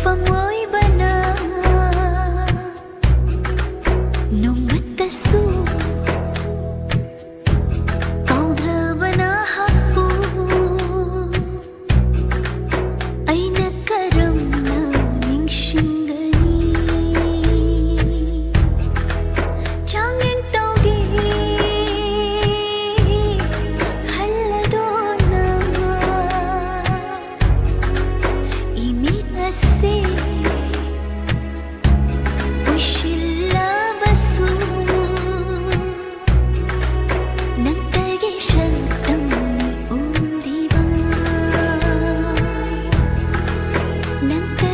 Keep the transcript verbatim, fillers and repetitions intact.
Pump ꯑꯣꯏꯕꯅ ꯅꯣꯡꯃꯠꯇꯁꯨ ꯀꯥꯎꯗ꯭ꯔꯕ ꯅꯍꯥꯛꯄꯨ ꯑꯩꯅ ꯀꯔꯝꯅ ꯅꯤꯡꯁꯤꯡꯒꯅꯤ? ꯆꯥꯡꯌꯦꯡ ꯇꯧꯒꯦ ꯈꯜꯂꯗꯨꯅ ꯏꯃꯤꯠ ꯑꯁꯤ ꯎꯏꯁꯤꯜꯂꯕꯁꯨ ꯅꯪꯇꯒꯤ ꯁꯛꯇꯝ ꯎꯔꯤꯕ, ꯅꯪꯇ